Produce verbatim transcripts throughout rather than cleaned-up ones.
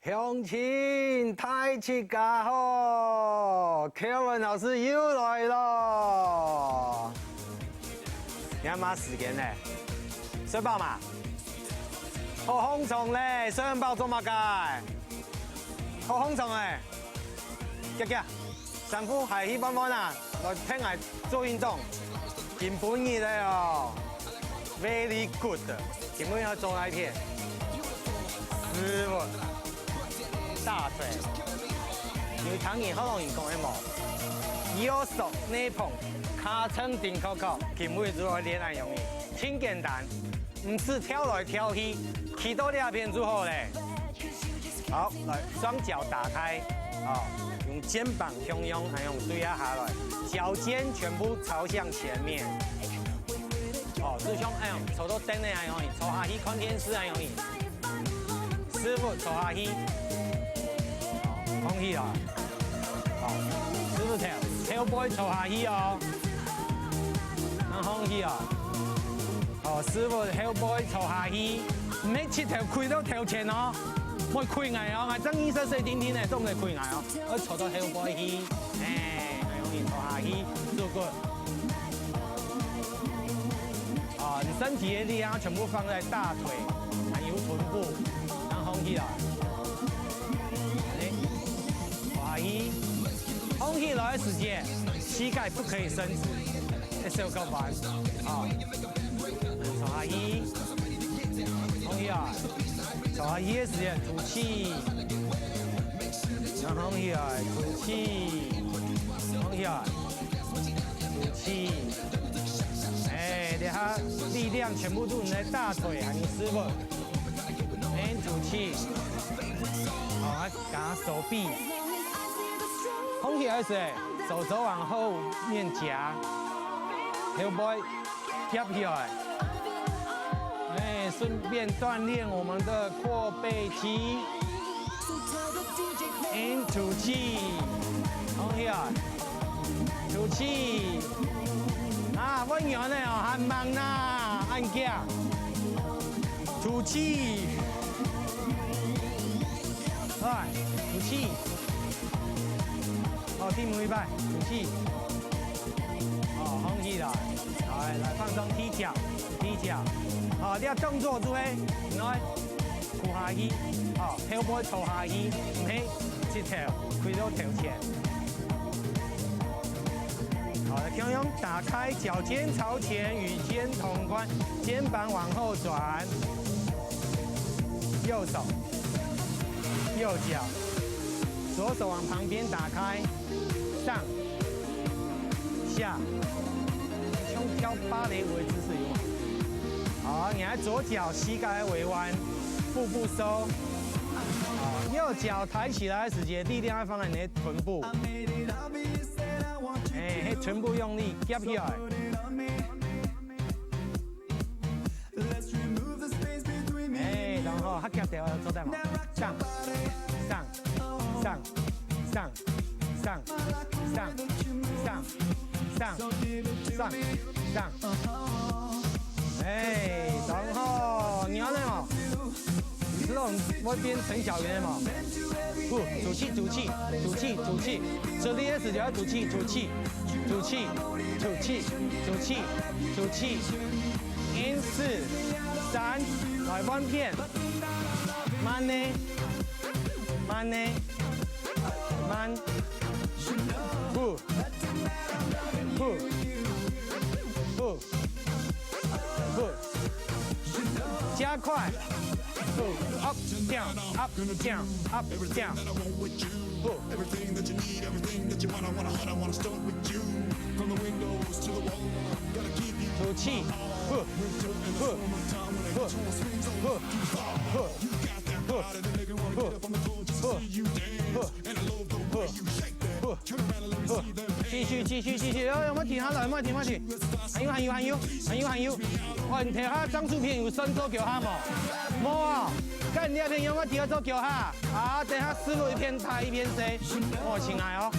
鄉親，大自家好，Kevin老師又來了。你看麼時間呢？睡飽嗎？好放鬆咧，睡很飽做麼个？好放鬆欸！遽遽，衫褲還去換換啊，來𢯭𠊎做運動。今晡日个哦，very good。今晡日愛做哪一片？屎朏、大腿。有聽人學老人講个無？腰痠、內膨、尻川頂硞硞，今晡日就愛練恁樣仔，真簡單。 毋使跳來跳去，企到這片就好咧。好，來，雙腳打開，哦，用肩膀共樣，恁樣對下下來，腳尖全部朝向前面。哦，就像恁樣，坐到凳仔恁樣，坐下去看電視恁樣，屎朏坐下去，哦，放起來，哦，屎朏頭，頭背坐下去哦，恁放起來。 哦，屎朏後背坐下去，毋係膝頭跪到頭前哦，莫跪𠊎哦，𠊎正二十歲定定呢，做毋得跪𠊎哦，愛坐到後背去，哎，恁樣坐下去，就good。啊，你身體个力量全部放在大腿，還有臀部，然後放起來。哎，坐下去，放起來个時節，膝蓋不可以伸直。 一手夠板，啊，坐下去，放起來，坐下去个時節吐氣，然後放起來，吐氣，放起來，吐氣。哎，這下力量全部都在大腿，還有屎朏。 And吐氣。好，來，加手臂。放起來時，手肘往後面夾，後背夾起來。哎，順便鍛鍊我們的闊背肌。And吐氣，放起來，吐氣。啊，會軟个哦，還吂啦，恁遽。 吐氣。來，吐氣。好，第五一擺，吐氣。好，放起來。來，來放鬆踢腳，踢腳。好，這動作就係，來，跍下去，好，後背坐下去，毋係，膝頭跪到頭前。 好，來，共樣打開，腳尖朝前，與肩同寬，肩膀往後轉。右手，右腳，左手往旁邊打開，上、下，像跳芭蕾舞的姿勢有嗎？好，你的左腳膝蓋微彎，腹部收。好，右腳抬起來的時節，力量要放在你的臀部。 哎，係全部用力夾起來。哎，然後較夾兜，做得無？上，上，上，上，上，上，上，上，上。哎，然後你按呢哦。 你知道我們會變陳小雲的嗎？不，吐氣，吐氣，吐氣，吐氣。出力的時候要吐氣，吐氣，吐氣，吐氣，吐氣，吐氣。一、四、三，來換片。慢呢，慢呢，慢。不，不，不。 不，加快。不，up down，up down，up down。不，吐氣。不，不，不，不，不，不，不，不，不。 不，不，不，繼續，繼續，繼續，哎，莫停下來，莫停，莫停。還有，還有，還有，還有，還有。哇，你頭下張圖片有算做腳下無？無啊，該你這片有沒有第二做腳下？啊，等下屎朏一片大一片細，莫停來哦。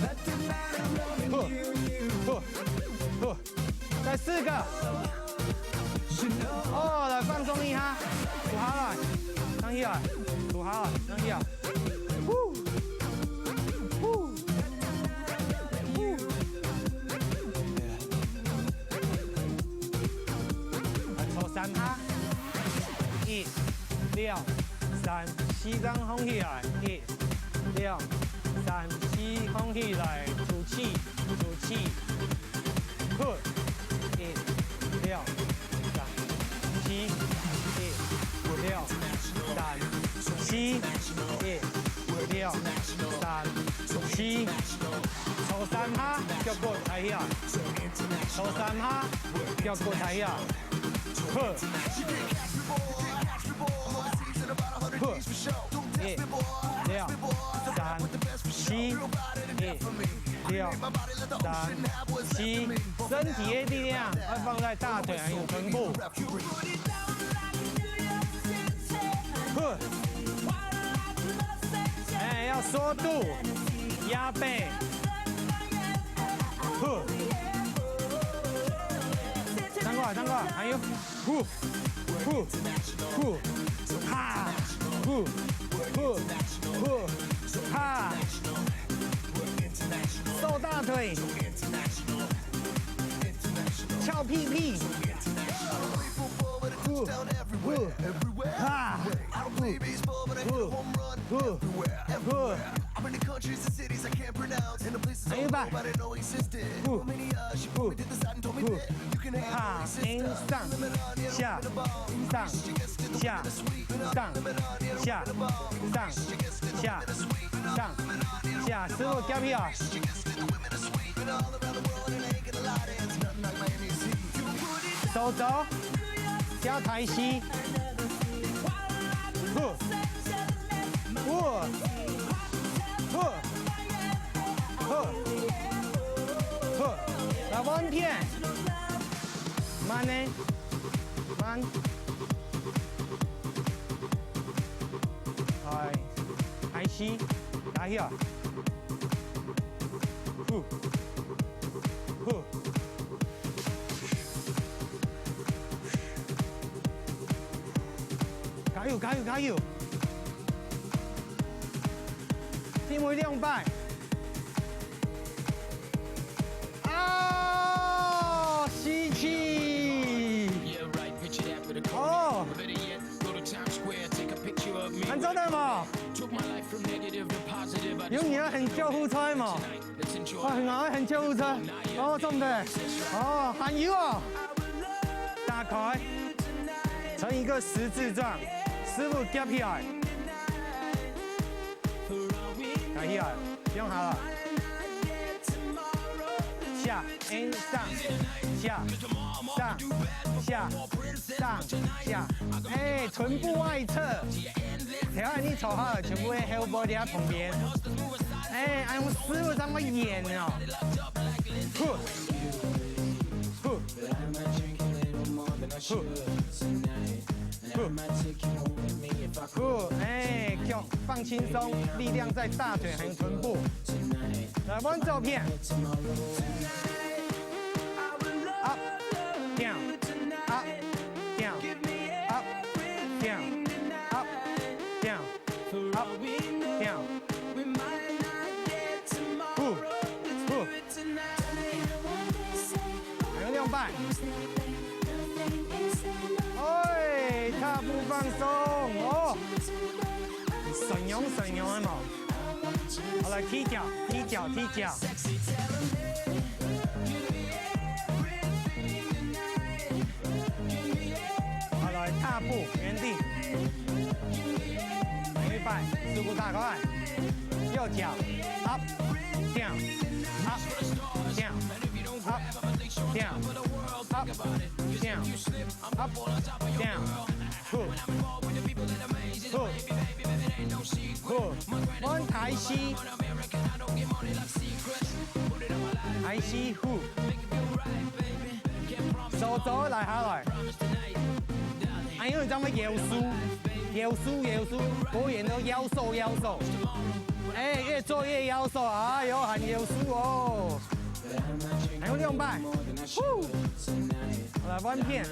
不，不，不，再四個。哦，來放鬆一下，吐下來，放下來，吐下來，放下。三、四，正䟘起來，一、兩、三、四，䟘起來，吐氣，吐氣，呼，一、兩、三、四，一、兩、三、四，一、兩、三、四。做三下，腳骨抬起來。做三下，腳骨抬起來。 好。好。一、兩、三、四，一、兩、三、四。身體个力量要放在大腿還有臀部。好。哎，要縮肚，壓背。好。上過來，上過來，還有。 呼，呼，呼，哈，呼，呼，呼，哈，瘦大腿，翹屁屁，呼，呼，哈，呼，呼，呼，呼。還有一擺，呼，呼。 哈，哎，上，下，上，下，上，下，上，下，上，師傅，夾起來。手肘，加抬膝。呼，呼，呼。 好，好，來換片，慢呢，慢。哎，開始，加油！呼，呼，加油，加油，加油！最尾兩擺。 啊，吸氣。哦，還做得無？有人愛喊救護車無？哦，很好，喊救護車。哦，做毋得。哦，還有哦。打開，成一個十字狀，師傅夾起來。 抬起來，放下來。下，哎，上，下，上，下，上，下。哎，臀部外側。頭下你坐好了，全部會後背在旁邊。哎，哎，用師傅這麼演哦。呼，呼，呼。 呼，呼，哎，腳放輕鬆，力量在大腿還有臀部。來，換左片。Up，down，up，down，up，down，up，down。 呼，呼，還有兩擺。哎，踏步放鬆哦。順用，順用，按呢。好，來，踢腳，踢腳，踢腳。 好，來，踏步，原地。每一擺，手骨打開來。右腳，up，down，up，down，up，down，up，down。Up，down，up，down。呼，呼，呼，換抬膝。抬膝，呼。 手肘拉下來。哎喲，你這樣會腰痠，腰痠，腰痠，國語都腰瘦，腰瘦。哎，越做越腰瘦，哎喲，還腰痠哦。還有兩擺，呼。好，來，換片。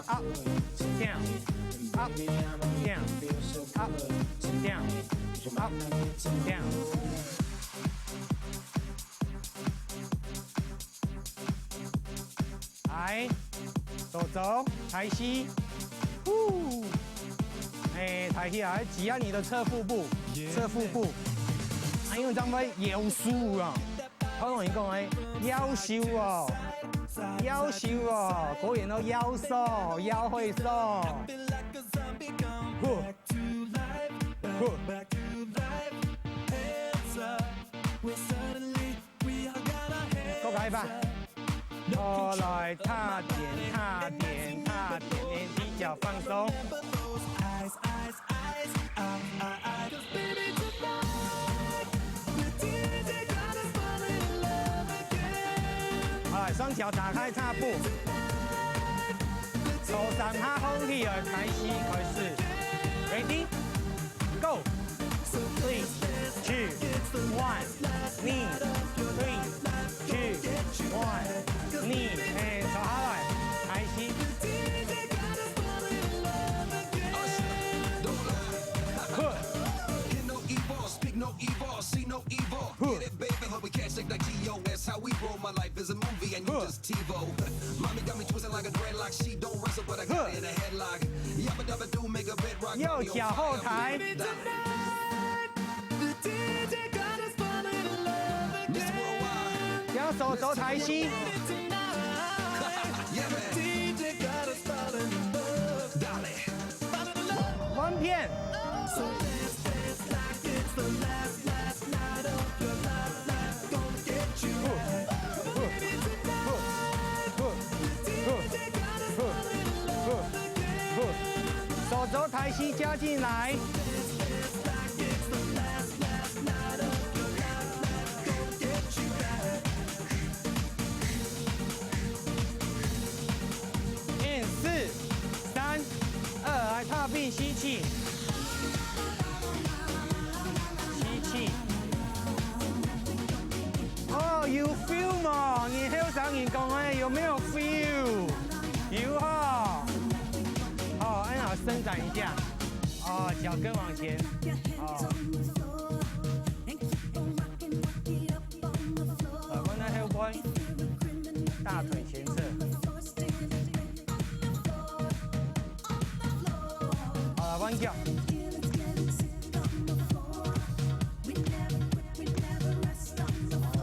Up，down，up，down，up，down，up，down。 來，手肘抬膝，呼，哎，欸，抬起來，擠壓你的側腹部，側腹部。啊，因為這樣會腰痠啊。通常人講欸，腰痠哦，腰痠哦，國語都腰痠，腰會痠。呼，呼。過來一擺。過來，踏點，踏點，踏點，你比較放鬆。好，雙腳打開踏步，做三下空氣，開始，開始。Ready? Go! Three, two, one, knee, three, two, one, knee，欸，坐下來，開始。Good。Good。右腳後抬。右手手抬起。換片。 手肘抬起，加進來。嗯，四、三、二，來，踏步吸氣。 吸氣。哦，有feel無？你後生人講欸，有沒有feel？有吼。好，哎呀，伸展一下。哦，腳跟往前。哦。好，換到後背，大腿前側。 好，來換腳。好，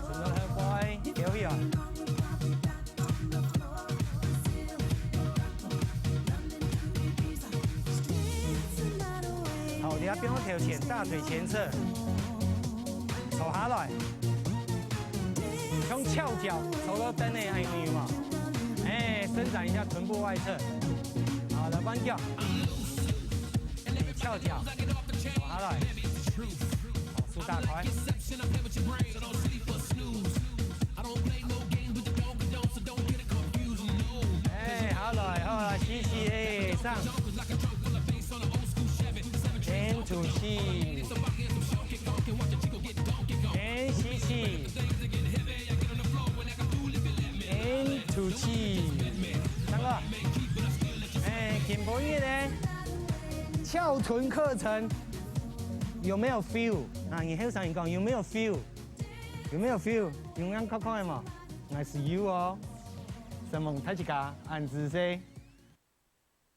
伸到後背，翹起來。好，你愛放頭前，大腿前側。 坐下來，像翹腳坐到凳仔恁樣嘛。哎，伸展一下臀部外側。好，來換腳。翹腳，坐下來，手打開。哎，好來，好來，吸氣，哎，上。 And吐氣。And吸氣。And吐氣。三個。哎，今晡日呢，翹臀課程有沒有feel？啊，你後生人講有沒有feel？有沒有feel？有人講看看無？還係有哦。承蒙大家，恁仔細。